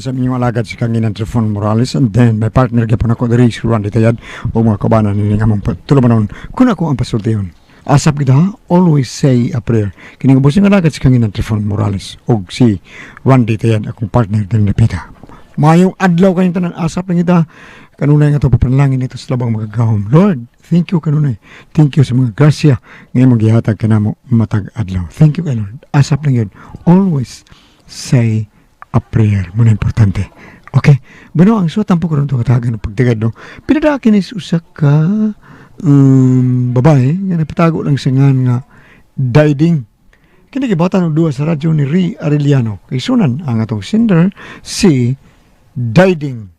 sa inyong alagad si Kanginan Trifon Morales and then my partner gyapon ako diri si Randy Tayad o mga kabanan nining among tulumanon kun ako ang pasultihon. Asap kita ha, always say a prayer. Kining ubos nga alagad si Kanginan Trifon Morales og si Randy Tayad akong partner din Repita. Maayong adlaw kayong tanan, asap lang kita. Kanunay nga ito papanalangin nito sa labang magagahom. Lord, thank you kanunay. Thank you sa mga grasya nga imong gihatag kanamo matag adlaw. Thank you kay Lord. Asap lang yun. Always say a prayer. Muna importante. Okay? Bueno, ang suwat po karon katagan ng pagtigad, no? Pinadakin is usa ka babae nga nagpatago lang sa ngan nga Diding. Kini gibatan og duwa sa radyo ni Ri Arellano. Kay sunan ang atong sender si Diding.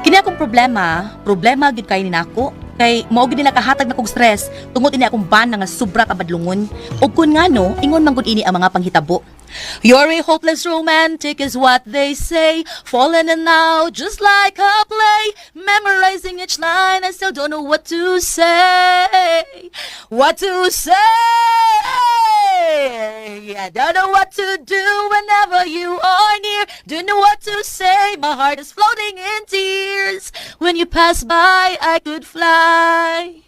Kini akong problema, problema gyud kay ni nako. Kay mao gyud nila kahatag na kog stress tungod ini akong bana nga sobra ka badlungon. Ug kun ngano, ingon man gud ini ang mga panghitabo. You're a hopeless romantic is what they say. Falling in now just like a play. Memorizing each line, I still don't know what to say. What to say? I don't know what to do whenever you are near. Don't know what to say. My heart is floating in tears. When you pass by, I could fly.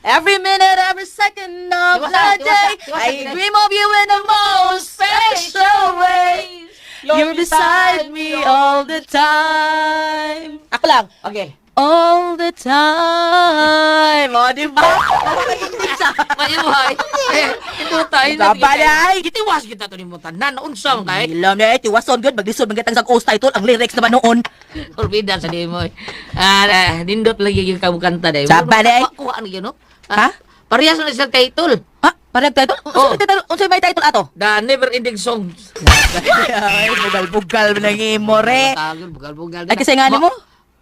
Every minute, every second of Tiwasa, the tiwasa, day, tiwasa, I tiwasa. dream of you in the most special ways. You're beside me all the time. Ako lang. Okay. All the time. O, di ba? Mayuhay. Eh, ito tayo. Baba na, ay. Gitiwas kita to ni mo tanan. Unsa man kay? Ilam na eh, tiwason good. Maglisod, magitang sa old title. Ang lyrics naman noon. Orbida sa di mo. Ah, ah, nindot lagi yung kamukanta day. Saba day. Kuha ano yun, no? Ha? Ah, parehas na siyang title. Ha? Parang title? Oh. Unsay title? Unsay may title ato? The Never Ending Song. Ay, bugal-bugal mo nang imo, re. Tawag bugal-bugal. Ay, kasi nga mo?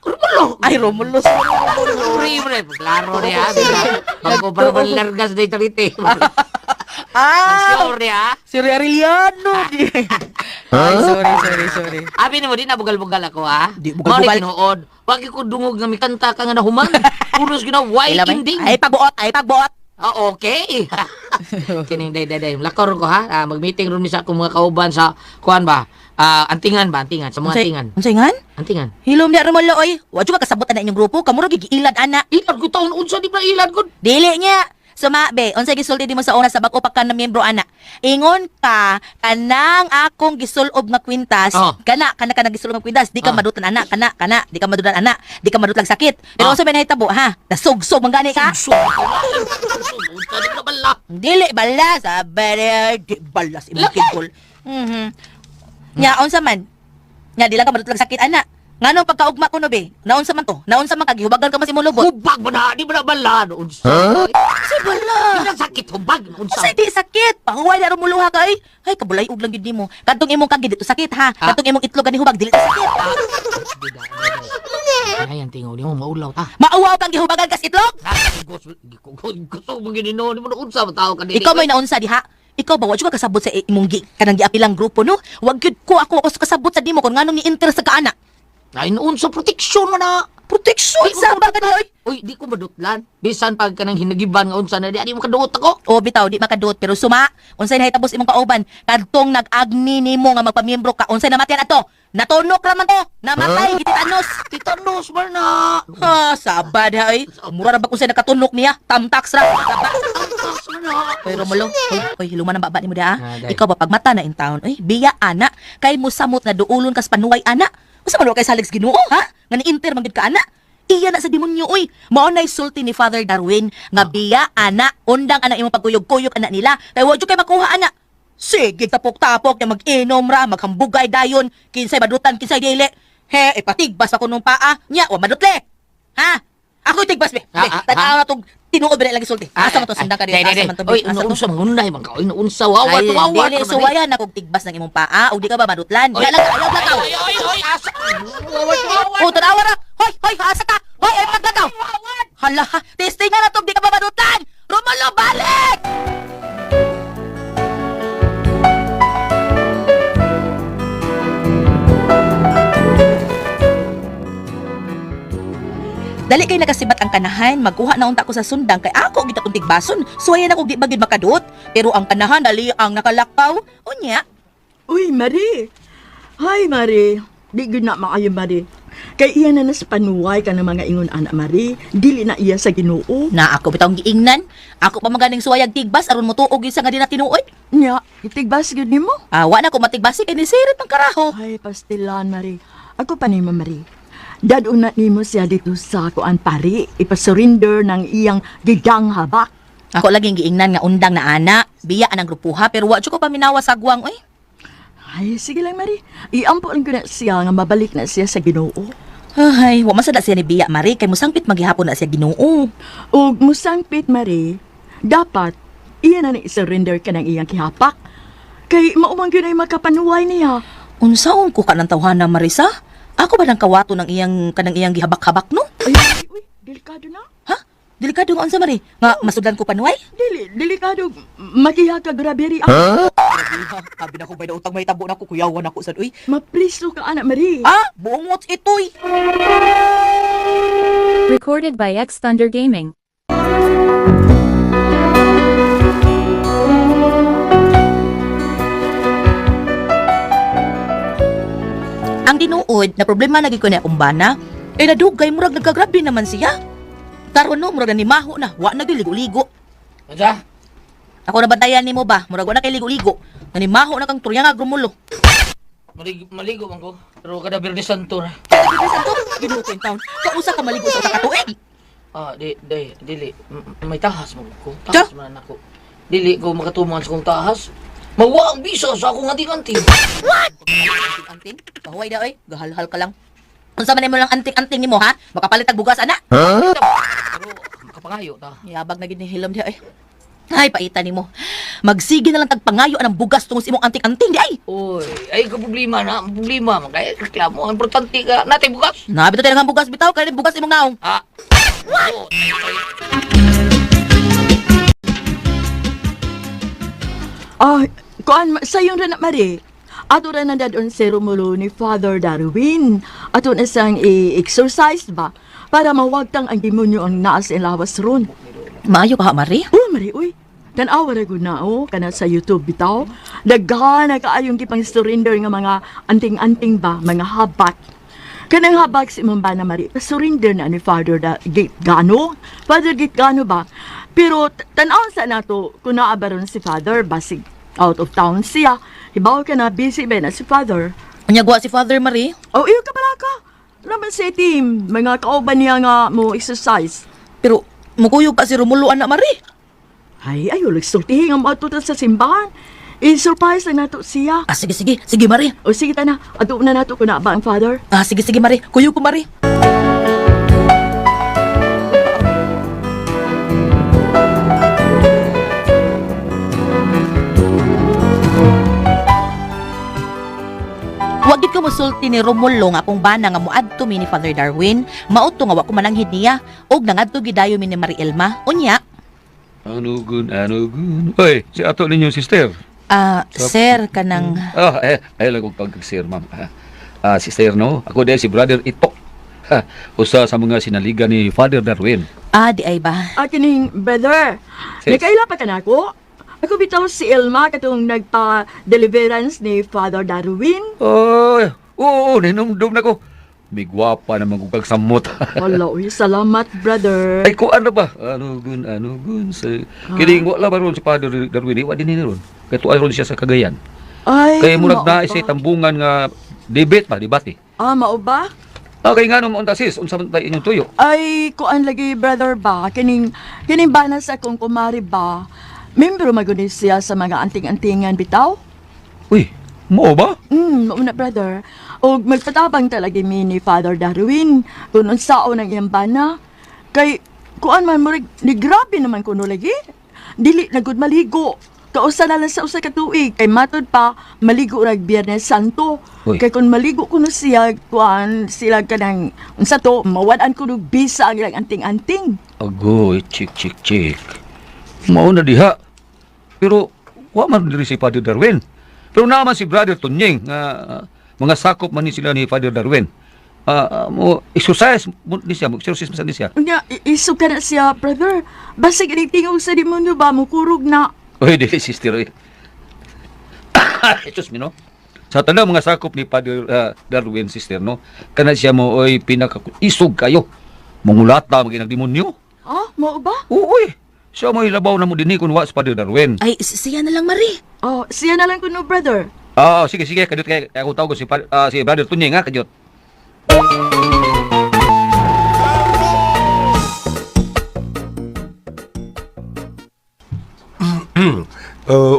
Romulo. Ay, Romulo. Sorry, bre. Klaro niya. Bago para malargas na italite. Ah! Sure niya. Si Ray Arellano. Di. Ay, sorry, sorry, sorry. Abi nimo di na bugal-bugal ako ha. Di, bugal-bugal. Mao ni tinuod. Wag ko dungog nga mikanta ka nga nahuman. Pulos gina why Ila ba? ending. Ay, pagbuot, ay, pagbuot. Ah, okay. Kining day day day. Lakor ko ha. Ah, mag-meeting ron mi sa akong mga kauban sa kuan ba? Ah, antingan ba? Antingan sa mga antingan. Unsay ngan? Antingan. Hilom ni Romulo oy. Wa jud ka kasabot ana inyong grupo, kamura gigiilad ana. Ilad ko taon unsa di ba ilad ko? Dili niya. Suma, be, unsay gisulti nimo sa una sa bag-o pa ka na miyembro ana. Ingon ka kanang akong gisulob nga kwintas, Oh. kana kana kana gisulob nga kwintas, di ka Oh. madutan ana, kana kana, di ka madutan ana, di ka madutlag sakit. Pero Oh. unsa may nahitabo ha? Nasugsog man gani ka? Sugsug. Unsa di ba bala? Dili bala sabi di balas imong Laki. kigol. Mhm. Nya unsa man? Nya di lang ka madutlag sakit ana. Ngano pagkaugma ko no be? Naunsa man to? Naunsa man kagihubagan ka mas imong lubot? Hubag ba na? Di ba na bala? Unsa? Unsay bala? Di na sakit hubag. Unsa? Unsay di sakit? Pahuway na rumuluha ka ay. Ay kabulay og lang gyud nimo. Kadtong imong kagi dito sakit ha. Ah. Kadtong imong itlog gani hubag dili to sakit. Ay, ang tingaw nimo maulaw ta. Mauwaw kang gihubagan kas itlog. Gusto mo ginino ni mo unsa ba tao ka dili? Ikaw may naunsa diha. Ikaw ba wa jud ka kasabot sa imong gi kanang giapilang grupo no? Wag gyud ko ako ako kasabot sa dimo kon nganong ni-interest sa kaana. Ay, unsa protection man na. Protection Ay, sa ba ka oy? Uy, di ko madutlan. Bisan pag kanang hinagiban nga unsa na di, di mo kaduot ako. O bitaw di makaduot pero suma unsay nahitabo sa imong kauban kadtong nag-agni nimo nga magpamiyembro ka unsay namatian ato? Natunok ra man to. Namatay gititanos. Titanos man na. Ha, sabad ha ay. Mura ra ba kung unsay nakatunok niya? Tamtax ra. Saba. Titanos man na. Pero Romulo, hoy, hoy, hiluman ang baba nimo da. Ah, day. Ikaw ba pagmata na in town? Ay, biya ana, kay mo samot nga duulon kas panuway ana. Usa man wa kay salig sa Ginoo, ha? Nga ni-enter man gid ka ana. Iya na sa demonyo oy. Mao nay sulti ni Father Darwin nga biya ana, undang ana imong pagkuyog-kuyog ana nila. Kay wa jud kay makuha ana. Sige, tapok-tapok na mag-inom ra, maghambugay dayon, kinsay madutan, kinsay dili. He, ipatigbas ako nung paa. Nya, wa madutle. Ha? Ako tigbas be. Be, Ah, ah, tan-aw na tong tinuod ba na lagi sulti. Asa man to sundang ka dito? Day, day, Asa day. man to? be? Uy, Asa to? unsa mangunday man ka. Uy, unsa wawa Ay, wawa. dili suwayan akong tigbas ng imong paa o di ka ba madutlan? Oy. Di lang ayaw lakaw. Oy, oy, oy, asa. Wawa wawa. O tanawa ra. Hoy, hoy, asa ka? Hoy, ay paglakaw. Hala, ha, testing nga na to, di ka ba madutlan? Romulo, balik! Dali kay nakasibat ang kanahan, magkuha na unta ko sa sundang kay ako gid akong tigbason. Suwayan ako di ba gid makaduot. Pero ang kanahan dali ang nakalakaw. Unya, Uy, Marie! Hi, Marie! Di gud na maayo, Marie. Kay iya na nas panuway ka ng mga ingon anak, Marie. Dili na iya sa Ginoo. Na ako bitawng giingnan. Ako pa maganing suwayag tigbas aron motuog gyud sa nga di na tinuod. Nya, itigbas gyud nimo. Ah, wa na ko matigbasi kay ni sirit ang karaho. Ay, pastilan, Marie. Ako pa nimo, Marie. Daduna na nimo siya dito sa kuan pari. Ipasurrender ng iyang gigang habak. Ako lagi giingnan nga undang na ana. Biya anang grupuha pero wa jud ko paminawa sa agwang oy. Ay, sige lang, Marie. Iampo lang ko na siya nga mabalik na siya sa Ginoo. Ay, wa man sada siya ni Biya Marie kay mosangpit maghihapon na siya Ginoo. Ug musangpit, Marie, dapat iya na ni surrender ka ng iyang kihapak. Kay maumang gyud ay makapanuway niya. Unsaon ko ka ng tawhana Marisa? Ako ba nang kawato ng iyang kanang iyang gihabak-habak no? Ay, ay, uy, delikado na. Ha? Delikado nga unsa Marie? Nga masudlan ko panuway? Dili, delikado. Makiha ka, grabe ri. Ah, Abi na ko bay utang may tabo na ko kuyawan ako sad uy. mapriso ka, anak Marie. Ah, buongot itoy. Recorded by X Thunder Gaming. Ang tinuod na problema na gid ko na akong bana, kay nadugay murag nagkagrabe naman siya. Karon no, murag na nimaho na, wa na gyud ligo-ligo. Unsa? Ako nabantayan nimo ba? Murag wa na kay ligo-ligo. Nanimaho na kang turyang grumulo. Maligo, maligo man ko. Pero kada Biyernes Santo ra. Ginoo ko in town. Kausa ka maligo sa usa ka tuig. Ah, di, di, dili. May tahas man ko. Tahas man ako. Dili ko makatuman sa kong tahas. Mawa ang bisa sa akong anting-anting. Anting-anting? Pahuway na oy, gahalhal ka lang. Unsa man nimo lang anting-anting nimo ha? Makapalit ang bugas ana. Pero makapangayo ta. Yabag na gid ni hilom diha oy. Ay, paita nimo. Magsige na lang tagpangayo anang bugas tungod sa imong anting-anting di ay. Uy, ay ka problema na. Ang problema man kay reklamo. Ang importante ka natay bugas. Nabi to ang bugas bitaw kay bugas imong naong. Ah. What? Ah, kuan, sayon ra na, Marie. Ato ra na dadon si Romulo ni Father Darwin. Ato na siyang i-exercise ba? Para mawagtang ang demonyo ang naa sa lawas ron. Maayo ka ha, Marie? Oh, Marie, uy. Tanawa ra gud na oh, kana sa YouTube bitaw. Daghan na kaayong gipang surrender nga mga anting-anting ba, mga habak. Kanang habak si imong bana Marie, surrender na ni Father da Gano. Father Gitgano ba? Pero tan-aw sa nato kung naa ba ron si Father basig out of town siya. Hibaw ka na busy ba na si Father. Unya gwa si Father Marie. Oh, iyo ka pala ka. Naman sa team, mga kauban niya nga mo exercise. Pero mukuyog pa si Romulo anak Marie. Ay, ayo, nagsultihin ang mga tutal sa simbahan. I-surprise lang nato siya. Ah, sige sige, sige Marie. O sige ta na, ato na nato kung na ba ang father. Ah, sige sige Marie, kuyog ko Marie. Wa gid ko mosulti ni Romulo nga akong bana nga moadto mi ni Father Darwin, mao to nga wa ko mananghid niya og nangadto gidayo mi ni Marie Elma. Unya, Ano gun, ano gun. Oy, si ato ninyo sister. ah, sir kanang Ah, eh, ay lang kong tawag sir, ma'am. Ah, ah, sister, no? Ako din si Brother Itok. Ha, usa sa mga sinaliga ni Father Darwin. ah di ay ba. Akining brother, Sis. nakaila pa ka na ako? Ako bitaw si Elma katong nagpa-deliverance ni Father Darwin. Oy, oo, ninumdum na ko. May gwapa na magugag samot. Wala, uy, salamat brother. Ay, ko ano ba? Ano gun, ano gun. Sa, kining wala ba ron si Father Darwin? Wa din ni ron. Kay tuay ron siya sa Cagayan. Ay, Kay murag mao na ba? isa tambungan nga debate ba, debate. Ah, mao ba? Ah, kay ngano mo unta sis, unsa man tay inyong tuyo? Ay, kuan lagi brother ba? Kining kining bana sa akong kumari ba? Membro maguni siya sa mga anting-antingan bitaw. Uy, mo ba? Mao na brother. Og magpatabang talaga mi ni Father Darwin kung unsaon ang iyang bana. Kay kuan man murag ni grabe naman kuno lagi. Dili na gud maligo. Kausa na lang sa usa ka tuig kay matud pa maligo rag Biyernes Santo. Uy. Kay kung maligo kuno siya kuan sila kanang unsa to mawad-an kuno bisa ang ilang anting-anting. Agoy, chik, chik, chik. Mao na diha. Pero, wa man diri si Father Darwin. Pero naman si Brother Tunying, nga mga sakop man ni sila ni Father Darwin. Mo exercise mo ni siya, mo exercise man sa ni siya. Unya, isog ka na siya, brother. Basig inig tingog sa demonyo ba, mukurog na. Oy, dili sister oy. Jesus mi no. Sa tanang mga sakop ni Father Darwin sister no, kana siya mo oy pinaka isog kayo. Mangulata maging demonyo. Ah, mao ba? Oo, oy. Siya mo labaw na mo dinhi kun wa si Father Darwin. Ay, siya na lang, Marie. Oh, siya na lang kuno, brother. Ah, sige sige, kadiyot kay akong tawag si si Brother Tunying ha, kadiyot.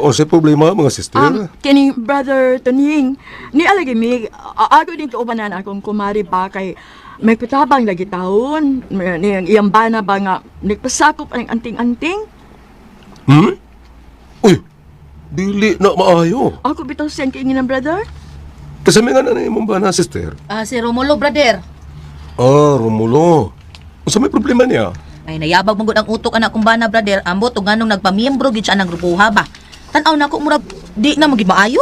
Unsay problema mga sister? Kining brother Tuning, ni alagi mi, ako din kaubanan akong kumari ba kay may kutabang lagi taon, ni ang iyang bana ba nga nagpasakop ang anting-anting. Hmm? Uy, dili na maayo. Ako bitaw siyang kainginan, brother. Kasi may nga na imong bana, sister. Ah, si Romulo, brother. Ah, Romulo. Unsa may problema niya? Ay, nayabag mong ang utok anak kong bana, brother. Ambot, ug nganong nagpamiyembro gid siya ng grupuha ba. Tan-aw na ko murag di na magid maayo.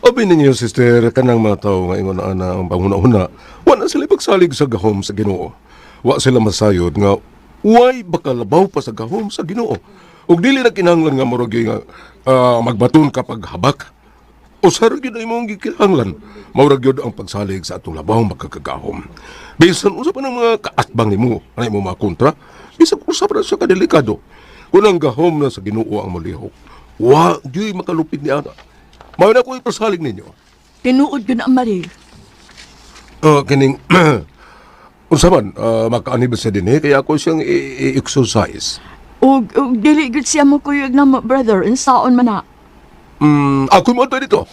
Abi ninyo, sister, kanang mga tao nga ingon ana ang panghuna-huna, wa na sila pagsalig sa gahom sa Ginoo. Wa sila masayod nga way bakalabaw pa sa gahom sa Ginoo. Ug dili na kinahanglan nga murag nga magbaton ka paghabak. Usa ra gyud ang imong gikinahanglan. Mao ra gyud ang pagsalig sa atong labaw makakagahom. Bisan usa pa ng mga kaatbang nimo, ana imong mga kontra, bisan usa pa na siya kadelikado. Kung ang gahom na sa Ginoo ang molihok, wa gyud makalupit ni ana. Mao na ko ipasalig ninyo. Tinuod ko na, Marie. Kining unsa man makaani ba siya dinhi kaya ako siyang i-exercise. Ug dili gud siya mo kuyog na mo, brother, insaon man na. Ako mo dito.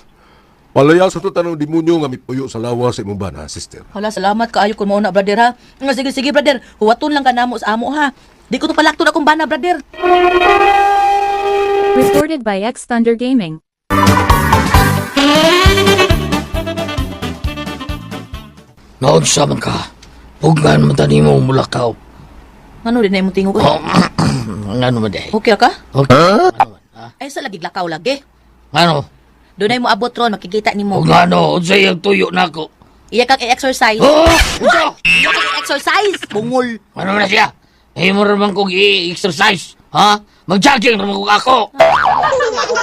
Palaya sa to tanong demonyo nga mipuyo sa lawas sa imong bana, sister. Hala, salamat kaayo kun mao na, brother ha. Nga sige sige, brother. Huwaton lang ka namo sa amo ha. Di ko to palakton akong bana, brother. Recorded by X Thunder Gaming. Naunsa man ka. Pugnan man tani mo mulakaw. Ano din na imong tingog? Oh, ngano man day? Okay ka? Okay. Ngano man? Ha? Ay sa lagi lakaw lagi. Ngano? Dunay mo abot ron makikita nimo. O ngano? Unsay ang tuyo nako? Iya kang i-exercise. Oh! Unsa? Iya kang i-exercise. Bungol. Ano na siya? Eh, mo naman kong i-exercise. Ha? Mag-jogging naman kong ako.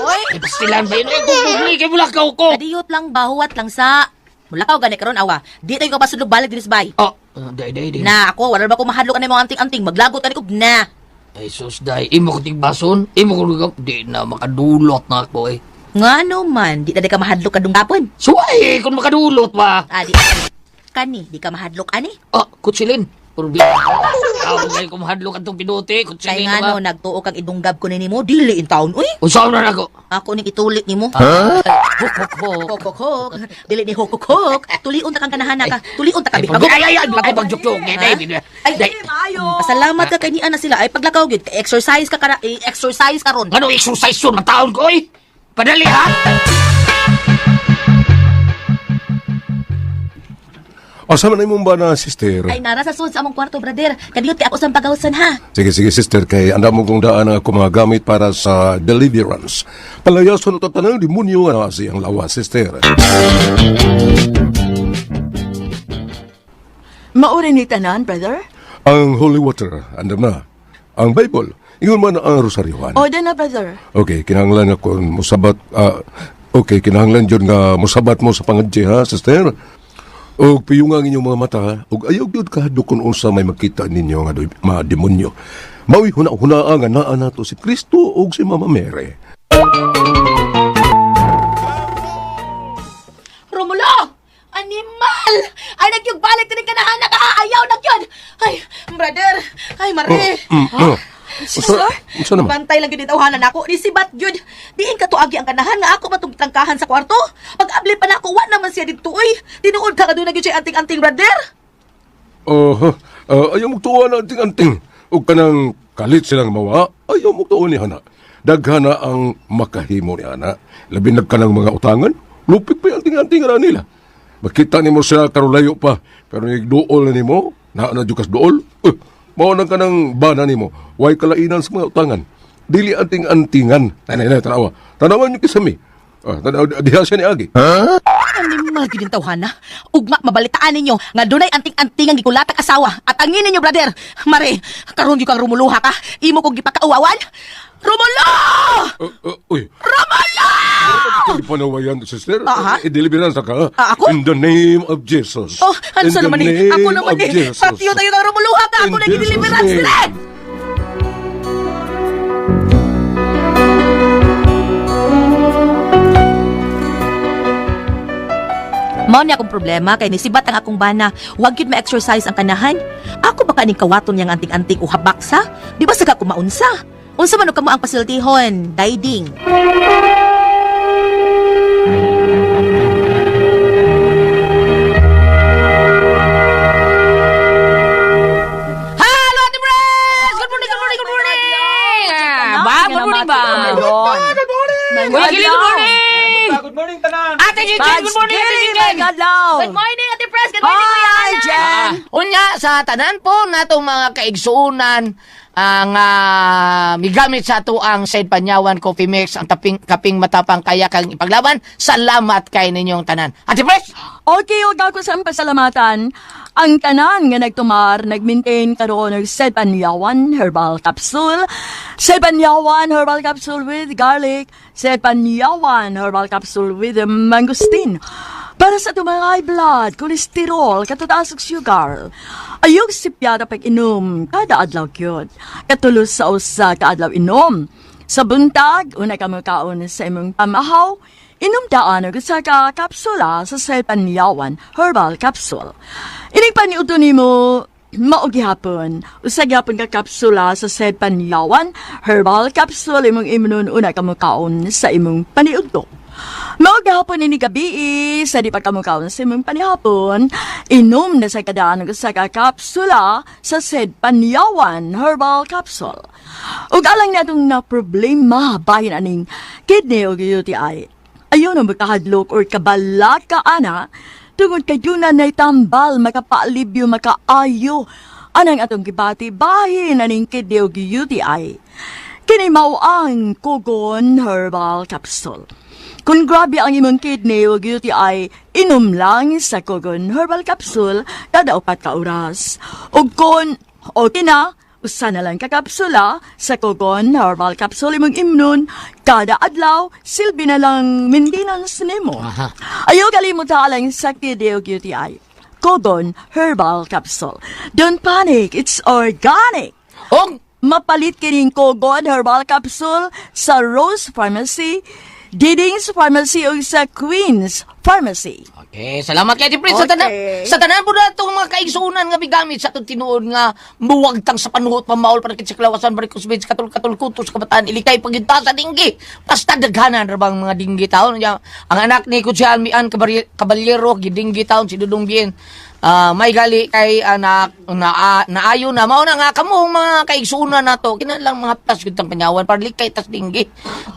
Oy. Ay, pastilan ba yun? Eh, kung bumili kay mulakaw ko. Kadiyot lang ba huwat lang sa. Mulakaw gani karon awa. Di tayo kapasudlog balik dinis bay. Oh, day, day, day. Na ako wala ba ko mahadlok ani mga anting-anting maglagot ani ko na. Ay, sus, day. Imo ko tigbason. Imo ko lugaw. Di na makadulot na ako eh. Ngano man di ta di ka mahadlok kadung gapon. So, ay, kung makadulot ba? Ah, di kani di ka mahadlok ani. Oh, kutsilin. Puro bi. Ako ngayon kung mahadlok atong pinuti. Kay Kutsilin ngano ba? nagtuo kang idunggab ko nimo dili in taon uy. Usaw na ako. Ako ning itulit nimo. Huh? Huk, huk, huk. Hok hok hok. Dili ni hok hok hok. Tulion ta kang kanahana ka. Tulion ta ka. Ay, ay, ay, ay, ay, pagjukyok. Ha? Day, day, Ay, day. Pasalamat ka kay ni ana sila ay paglakaw gyud. Exercise ka kara, exercise karon. Ano exercise yun? Ang taon ko, eh. Padali, ha? Asa man imong bana, sister? Ay nara sa sud sa among kwarto, brother. Kadiyot kay ako sa pagawsan ha. Sige, sige, sister, kay anda mo kong daan ang ako mga gamit para sa deliverance. Palayason ito tanang demonyo nga naa sa iyang lawas, sister. Mauri ni tanan, brother. Ang holy water, andam na. Ang Bible, ingon man ang rosaryohan. O, na, brother. Okay, kinahanglan ako musabat okay, kinahanglan jud nga musabat mo sa pangadji ha, sister. Og piyunga ang inyong mga mata ug ayaw gyud kahadlok kung unsa may makita ninyo nga mga demonyo. Mao'y huna-hunaa nga naa nato si Kristo ug si Mama Mary. Romulo! Animal! Ay, nagyug balik tinig kanahana ka! Ayaw na gyud! Ay, brother! Ay, mare! Oh. Unsa, unsa naman? Bantay lang gyud tawhanan nako ni si Bat gyud. Diin ka tuagi ang kanahan nga ako matong trangkahan sa kwarto. Pag abli pa nako wa naman siya didto oy. Tinuod ka kaduna gyud siya anting-anting brother. Oh, ayaw mo tuwa na anting-anting. Ug kanang kalit silang mawa, ayaw mo tuwa ni Hana. Daghana ang makahimo ni Hana. Labi na kanang mga utangan, lupit pa yung anting-anting ra nila. Makita nimo sila karulayo pa, pero nigduol na nimo, naa na jud kas duol. Mao nang kanang bana nimo, way kalainan sa mga utangan. Dili anting-antingan. Nay, nay, nay, tanawa. Tanawan niyo kisami. Ah, tanawa, diha siya ni Agi. Ay, Animal gyud yung tawhana. Ugma mabalitaan ninyo nga dunay anting-anting ang gikulatag asawa at angin ninyo, brother. Mare, karon gyud kang rumuluha ka. Imo kong gipakauwawan. Rumulo! Uy. Rumulo! Ikaw panawayan, sister. Aha. I-deliverance ka. Ah, ako? In the name of Jesus. Oh, ano In sa the naman eh? name Ako naman of eh. Jesus. Patyo tayo kang rumuluha ka. Ako In na Jesus' gideliverance name. dire. Mao ni akong problema kay nisibat ang akong bana. Wag gyud ma-exercise ang kanahan. Ako ba kaning kawaton niyang anting-anting o habaksa? Di ba sa ka kumaunsa? Unsa man og kamo ang pasiltihon, diding. Hello, Ate Pres! Good morning, good morning, good morning! Ba, good morning ba? Good morning! Kuya Gili, good morning! Good morning tanan. Ate Gigi, good morning, Ate Gigi! Good morning, Ate Pres! Good morning, Kuya Hi, Alan! Jen! Unya, sa tanan po natong mga kaigsuunan ang migamit sa ato ang Said Panyawan Coffee Mix, ang taping, kaping matapang kaya kang ipaglaban. Salamat kay ninyong tanan. Ate Pres! Okay, og ako sa pasalamatan. Ang tanan nga nagtumar, nagmaintain karon og Sepanyawan Herbal Capsule. Sepanyawan Herbal Capsule with garlic. Sepanyawan Herbal Capsule with mangosteen. Para sa atong mga high blood, kolesterol, katataas og sugar. Ayog sipyara pag-inom, kada adlaw gyud. Katulos sa usa ka adlaw inom. Sa buntag, una ka mukaon sa imong pamahaw, inom daan og usa ka kapsula sa Sepanyawan Herbal Capsule. Ining paniudto nimo mao gihapon. Usa gihapon ka kapsula sa Sepanyawan Herbal Capsule imong imnon una ka mukaon sa imong paniudto. Mao gihapon ini gabi sa di pa kamukaon sa imong panihapon, inom na sa kadaan og usa ka kapsula sa said Panyawan Herbal Capsule. Ug alang natong na problema bahin aning kidney o UTI. Ayon ang makahadlok or kabalaka ana tungod kay duna nay tambal makapaalibyo makaayo anang atong gibati bahin aning kidney o UTI. Kini mao ang Kogon Herbal Capsule. Kung grabe ang imong kidney o UTI, inom lang sa Kogon Herbal Capsule kada 4 ka oras. Ug kung okay na, usa na lang ka kapsula sa Kogon Herbal Capsule imong imnon kada adlaw, silbi na lang maintenance nimo. Aha. Ayaw kalimutan lang sa kidney o UTI. Kogon Herbal Capsule. Don't panic, it's organic. Og Mapalit kining Kogon Herbal Capsule sa Rose Pharmacy, Diding's Pharmacy o sa Queen's Pharmacy. Okay, salamat kay Ate Pres. Sa tanan, sa tanan po na itong mga kaigsuunan nga bigamit sa atong tinuod nga muwagtang sa panuhot, pamaol, para sa kalawasan, barikos beds, katul-katul, kutos, kabataan, ilikay, paginta sa dinggi. Basta daghanan ra bang mga dinggi taon. Nya, ang anak ni Kutsyan Mian Caballero, gidinggi taon, si Dudong Bien. May gali kay anak na, naayo na mao na nga kamo mga kaigsuonan nato kinahanglan mga plus gyud tang panyawan para likay tas dinggi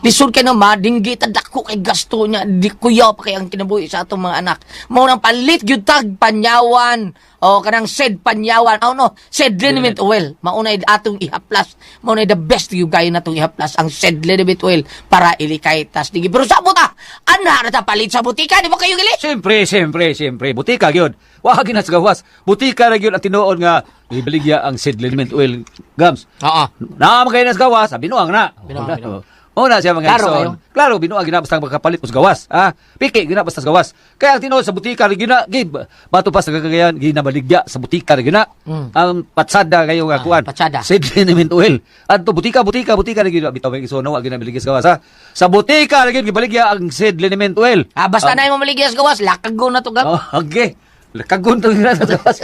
lisod kay no madinggi ta dako kay gasto niya di kuyaw pa kay ang kinabuhi sa atong mga anak mao nang palit gyud tag panyawan o kanang said panyawan oh no said liniment oil mao na atong ihaplas, mao na the best gyud kayo natong ihaplas ang said liniment oil para ilikay tas dinggi. Pero sabot ah, ana ra ta palit sa butika, di ba kayo gali? Siyempre, siyempre, siyempre. Butika gyud. Wa gyud na sa gawas. Butika ra gyud ang tinuod nga ibaligya ang seed liniment oil gams. Oo. Naa man kayo na sa gawas, ah, binuang na. Binuang, binuang. Una siya mga Klaro igsoon. kayo. Klaro, binuang gina basta makapalit mo sa gawas. Ah, piki gina basta sa gawas. Kaya ang tinuod sa butika ra gina gib. Bato pa sa kagayan ginabaligya sa butika ra gina. Ang patsada kayo nga Ah, kuan. patsada. Seed liniment oil. Adto butika, butika, butika ra gina bitaw mga igsoon, wa gina baligya sa gawas ha. Sa butika ra gyud gibaligya ang seed liniment oil. Ah, basta na yung mamaligya sa gawas, lakag na to gab. Oh, okay. Kagun to nga sa gawas.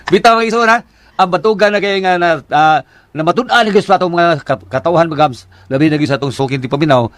Bitaw ang iso na. Ang batugan na kay nga na na matud-an gyud sa atong mga katawhan magams. Labi na gyud sa atong sukin ti paminaw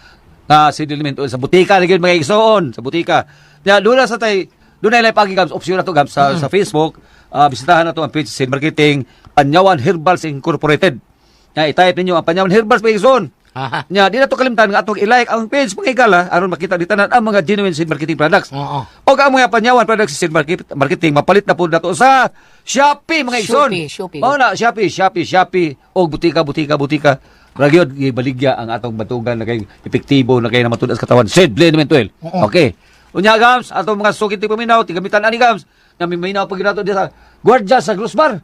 nga si Elemento sa butika na gyud mga igsoon sa butika. Ya doon na sa tay doon na pagi gams opsyon na to gams sa Facebook. Bisitahan na to ang page sa marketing Panyawan Herbals Incorporated. Ya i-type ninyo ang Panyawan Herbals mga igsoon. Aha. Nya, di na to kalimtan nga atong i-like ang page mga higala aron makita di tanan ang mga genuine seed marketing products. Oo. Og ang mga panyawan products sa seed marketing mapalit na po nato sa Shopee mga igsoon. Shopee, Shopee. Mao na Shopee, Shopee, Shopee og butika, butika, butika. Ragyod gibaligya ang atong batugan na kay epektibo na kay namatud sa katawan. Seed liniment oil. Okay. Unya gams, atong mga sukit ti paminaw, tigamitan ani gams. Namiminaw pag ginato diya sa gwardiya sa Grosmar.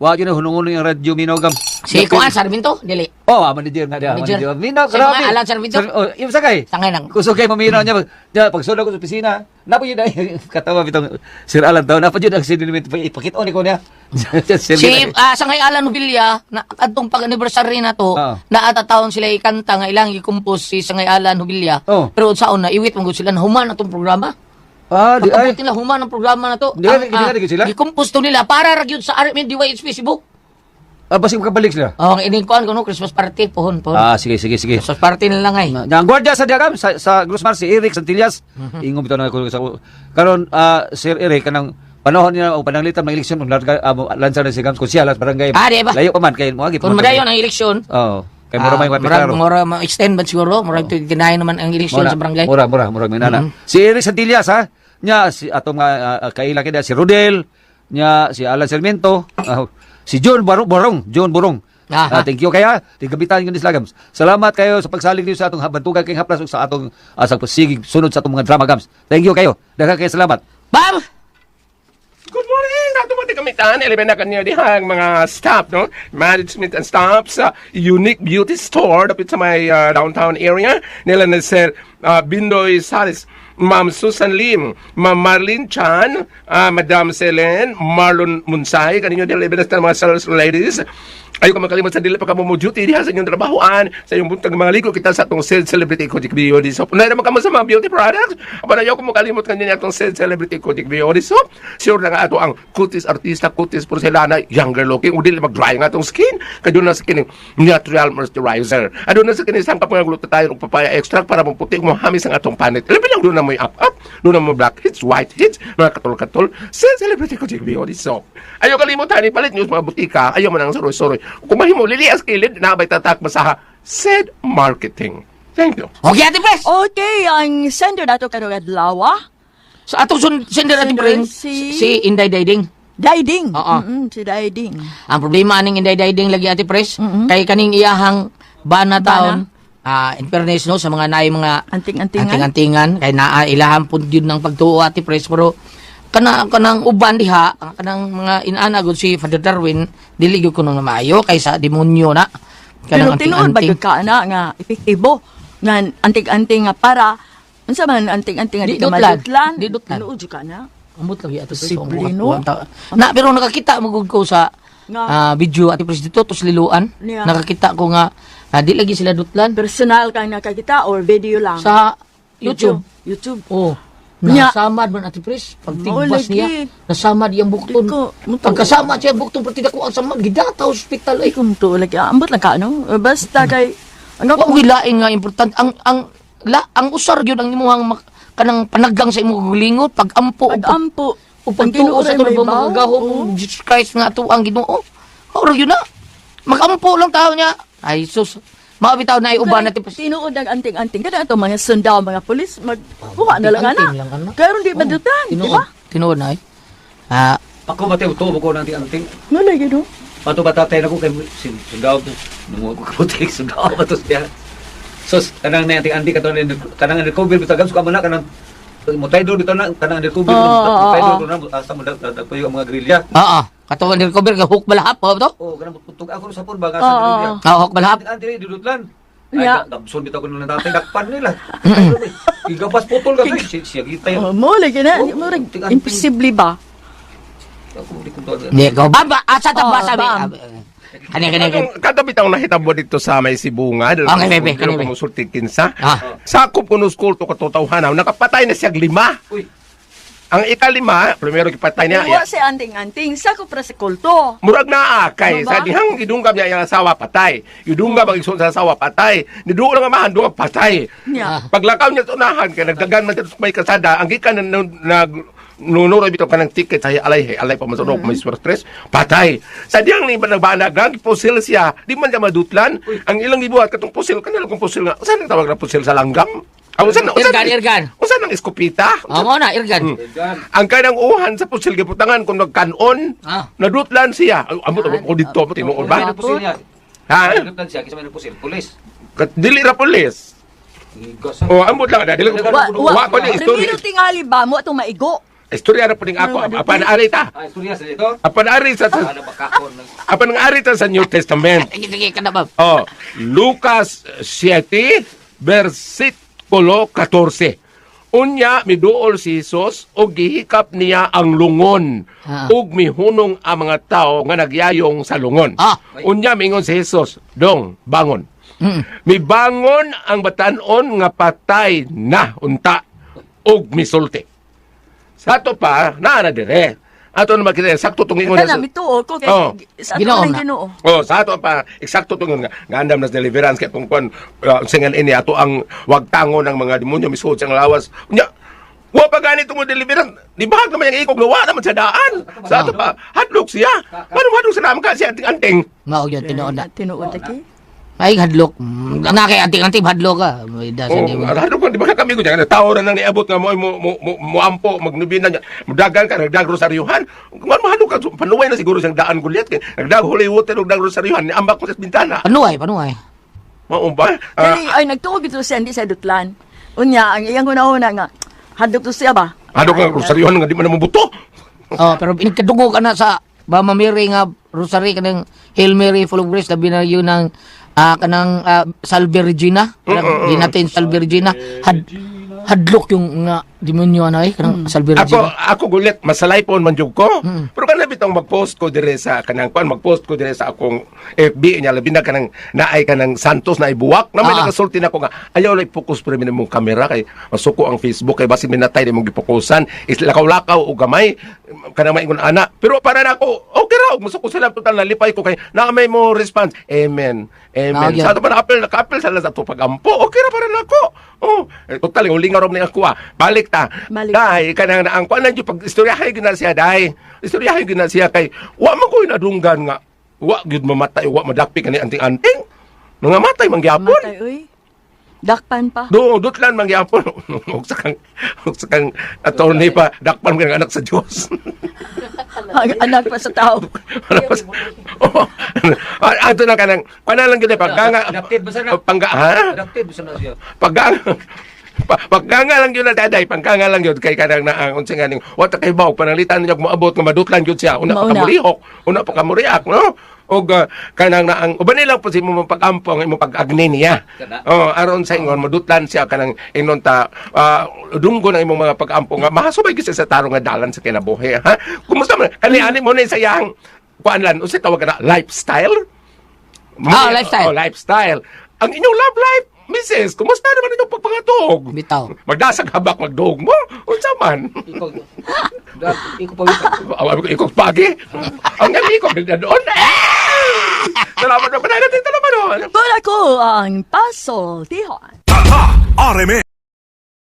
Wa gyud na hunong-hunong yung radyo minaw gams. Si Kuan Sarmiento, dili. Oh, manager nga diya, Manager. manager. Minaw, Si grabe. mga Alan Sarmiento? Oh, yung sakay. Sangay lang. Kusog kay maminaw niya. Niya, pagsulod ko sa opisina, napa yun ay, katawa bitong Sir Alan daw, napa yun ang sinimit, ipakita ni ko niya. Si Sangay Alan Hubilya, na adtong pag-anniversary na to, Ah. naatatawon sila ikanta nga ilang i-compose si Sangay Alan Hubilya. Oh. Pero saon na iwit man gud sila na human atong programa. Ah, di ay. Pagkabot nila human ang programa na to. Di sila? Gi-compose to nila para ra gyud sa RMN DYHP Cebu. Ah, basig makabalik sila. Oh, ang ining kuan kuno Christmas party pohon pohon. Ah, sige, sige, sige. Christmas party na lang ay. Nga, ang gwardiya sa Diagam sa Grosmar si Eric Santillas. Ingom bitaw na ko sa karon Sir Eric kanang panahon niya o pananglitan mga eleksyon kung larga lansa na si Gams kung siya las barangay. Ah, di ba? Layo pa man kay mo Kung madayon ang eleksyon, Oo. Kay mura may murag klaro. mura ma-extend ba siguro? Murag 29 naman ang eleksyon sa barangay. Mura, mura, mura may nana. Si Eric Santillas ha. Nya si atong mga kaila kida si Rodel, nya si Alan Sarmiento, si John Barong, Borong, John Borong. Aha. Ah, thank you kaya tigabitan gyud sila gams. Salamat kayo sa pagsalig niyo sa atong bantugan kay haplas ug sa atong sa pasigig sunod sa atong mga drama gams. Thank you kayo. Daghang kayo salamat. Bam! Good morning! Natumati kami tan, eleven na kanyo dihang mga staff, no? Management and staff sa Unique Beauty Store dapit sa may downtown area. Nila na Sir Bindoy Salis, Ma'am Susan Lim, Ma'am Marlene Chan, Madam Selen, Marlon Munsay, kaninyo dila eleven na sa mga sales ladies. Ayaw ka makalimot sa dili pa ka mo duty diha sa inyong trabahoan, sa inyong buntag mga ligo kita sa atong Sales Celebrity Kojic Beauty Soap. Unay naman kamo sa mga beauty products. Apan ayaw ko makalimot kanina atong Sales Celebrity Kojic Beauty Soap. Sure na nga ato ang kutis artista, kutis porcelana, younger looking, o dili mag-dry nga atong skin. Kadyo na sa kining natural moisturizer. Aduna sa kining sangkap nga glutathione ug papaya extract para maputi mo hamis ang atong panit. Labi lang doon na mo'y up-up, doon na mo black hits, white hits, mga katol-katol. Sales Celebrity Kojic Beauty Soap. Ayaw kalimutan, ipalit niyo sa mga butika, ayaw mo nang suroy-suroy. Kung mahimo, lilias kilid, nabay tatak masaha, said marketing. Thank you. Okay, Ate Pres. Okay, ang sender nato karong adlaw. Sa atong sender Ate Sender Pres, si- si Inday Dayding. Daiding. Oo. Si Daiding. Ang problema aning Inday Dayding lagi Ate Pres, kay kaning iyahang bana taon, in fairness no sa mga naay mga Anting-antingan. anting-antingan kay naa ilahan pud yun ng pagtuo Ate Pres pero kana kanang uban diha ang kanang mga inaana gud si Father Darwin dili gyud kuno na maayo kaysa demonyo na Pero kanang tinuod ba anting-anting. gyud ka na nga epektibo nga anting-anting nga para unsa man anting-anting nga Di di ka dutlan. madutlan. Di dutlan. Tinuod jud ka na. Ambot lang Ate Pres. Posible, ang no? Na pero nakakita mo gud ko sa Nga. video Ate Pres dito tos liluan. Yeah. Nakakita ko nga di lagi sila dutlan Personal kang nakakita or video lang? sa YouTube. YouTube. Oh. Nya. Nasamad man Ate Pres, Mao pagtigbas lagi. niya, nasamad iyang bukton. Di ko, muto. Pagkasama siya bukton, pati dako ang samad, gidata hospital Ay ay. kung to lagi ambot lang ka no. Basta kay ang Wa ko gilain nga importante ang ang la ang usar gyud ang imuhang kanang panaggang sa imong gulingon pag-ampo ug pag-ampo ug pagtuo sa tulong mga gahom Jesus Christ nga ato ang Ginoo. Oro gyud na. Mag-ampo lang tao niya. Ay sus. Mao bitaw na ay uban natin Pres. Tinuod ang anting-anting kada ato mga sundao mga pulis magkuha na lang ana. Anting lang ana. Karon di madutan, di Tinuod, ba? tinuod na ay. Ah, Ako Mateo tubo ko ng anting. No lagi no. Pato ba tatay nako kay sundao to. Nungo ko kaputik sundao ba to siya. Sos kanang na anting anting kato kanang undercover bitaw gams ko na kanang mutay do bitaw na kanang undercover Oo, oo, mutay oo. do na asa mo dagpuyo ang mga grilya. oo. Katuan ni recover ka hook balahap oh, to. Oh, kanang putog ako sa pon ba nga sa Oo, grilya. Ah, hook balahap. Anting anting dudutlan. Ay, Yeah. damson bitaw ko nung tatay dakpan nila. Igabas putol ka siya siya gitay. Oh, mo lagi na, Oh, mo rin anting-anting. imposible ba? Ako di ko to. Hindi, go. Bamba, asa ta Oh, ba sabi? bam. Kani kani kani. Kato bitang nahitabo dito sa may Sibunga. Okay, bebe, kani, bebe. Kumusulti kinsa. Ah. Sakop kuno school to katotawhanaw. Nakapatay na siyang lima. Uy. Ang ikalima, primero kipatay niya. Wa si anting-anting sa ko pra sa kulto. Murag naa kay Ano ba? sa dihang gidunggam niya ang asawa patay. Gidunggam ang igsoon sa asawa patay. Niduol ang amahan duha patay. Nya. Paglakaw niya sa unahan kay nagdagan man siya sa may kasada, ang gikan na nag nunuroy bitaw kanang ticket sa alay hey, alay pa man sa may stress patay. Sa dihang ni nagbanag lang pusil siya, di man siya madutlan. Ang ilang gibuhat katong pusil kanang kung pusil nga. Usa nang tawag na pusil sa langgam? Ah, usa na usa Irgan, irgan. Usa nang eskopita? Oh, mo na irgan. Ang kanang uhan sa pusil giputangan kung nagkanon, Ah. nadutlan siya. Ay, Amot ko dito mo tinuod ba? May pusil niya. Ha? Dudutlan siya kasi may pusil. Pulis. Dili ra pulis. Oh, ambot lang na. Dili ko wa ko ni istorya. Primero tingali ba mo atong maigo? Istorya na po ning ako. Apan ari ta. Ah, istorya sa dito. Apan ari sa Ano ba kakon? Apan ang ari ta sa New Testament. Sige, sige, ka na ba? Oh, Lucas 7 versikulo 14. Unya miduol si Jesus ug gihikap niya ang lungon ug mihunong ang mga tao nga nagyayong sa lungon. Unya miingon si Jesus, "Dong, bangon." Mibangon ang batan-on nga patay na unta ug misulti. Sa ato pa, naa na dire. Ato na makita, sakto tong ingon Kana na. mituo ko kay Oh. sa ato Ginoo lang na. Ginoo. Oh, sa ato pa eksakto tong nga ngandam na sa deliverance kay tong kwan singan ini ato ang wagtango ng mga demonyo misuod sa lawas. Unya, wa pa gani mo deliverance. Di bahag naman yung ikog wa naman sa daan. Sa ato pa hadlok siya. Paano hadlok sa naman ka siya anting-anting. Mao yun, tinuod na. Tinuod lagi. Ay, hadlok. Ang kay anting-anting, hadlok ka. May dasa Oh, di mo. hadlok di ba kami ko diyan tao ra nang niabot nga mo mo mo, mo, mo ampo magnubina niya. Mudagan ka nagdag rosaryuhan. Kung ano mahadlok ka panuway na siguro siyang daan gulyat kay nagdag holy water ug dag rosaryuhan ni ambak ko sa bintana. Panuay, panuay. Mao ba? Ah, Kani ay nagtuo gid to siya hindi sa dutlan. Unya ang iyang hunahuna nga hadlok to siya ba? Hadlok nga rosaryuhan nga di man mo buto. Oh, pero nagkadugo ka na sa Mama Mary nga rosary kanang Hail Mary full of grace labi na yun ang kanang Salve Regina. Kanang di natin Salve Regina. Hadlok yung nga demonyo ano eh kanang Salve Ako Regina. ako gulit masalay po man jud ko. Pero kanang bitong mag-post ko dire sa kanang kuan mag-post ko dire sa akong FB niya labi na kanang naay kanang Santos na ibuwak na may nakasulti na ko nga ayaw lang focus pero mong kamera kay masuko ang Facebook kay basin minatay di mong gipokusan is lakaw-lakaw og gamay kanang maingon ana pero para na ako okay ra og masuko sila total nalipay ko kay naa may mo response amen amen Ah, sa ato pa naka-appeal sa ato pagampo okay ra para nako oh eh, total uling rom ni ako ah balik ta. Balik. Dai kanang ang kuan na jud pag istoryahay gyud na siya dai. Istoryahay gyud na siya kay wa man koy nadunggan nga wa gyud mamatay wa madakpi kani anting-anting. Nangamatay man gyapon. Matay oy. Dakpan pa. Do dutlan man gyapon. Ug sa kang attorney pa dakpan kang anak sa Dios. Ang anak pa sa tao. Ano pa Oh, ato na kanang kuan na lang gyud eh, pagkanga Adapted ba sana? Pangga ha? Adapted ba sana siya? Pagkanga pagkanga lang yun na daday, pagkanga lang yun kay kanang na ang unsa nga ning wa ta kay baw pananglitan niya moabot nga madutlan gyud siya una pa ka Mauna. mulihok, una pa ka muriak, no? Og kanang na ang uban lang po si imong pag-ampo ang imong pag-agni niya. Kana. Oh, aron sa ingon madutlan siya kanang ingon ta dunggo ng imong mga pag-ampo nga mahasubay gyud siya sa tarong nga dalan sa kinabuhi, ha? Kumusta man kani ani mo ni sa iyang kuan lan unsa tawag na lifestyle? Lifestyle. Oh, lifestyle. Ang inyong love life, Mrs., kumusta naman inyong pagpangatog? Bitaw. Magdasag habak magduog mo? Unsa man? Ikaw. Ikaw pa bitaw. Awa ko ikog pagi. Ang gabi ko na doon. Eh! Salamat na natin ito naman. Kung ako ang Pasol Tihon. Tatak RMN.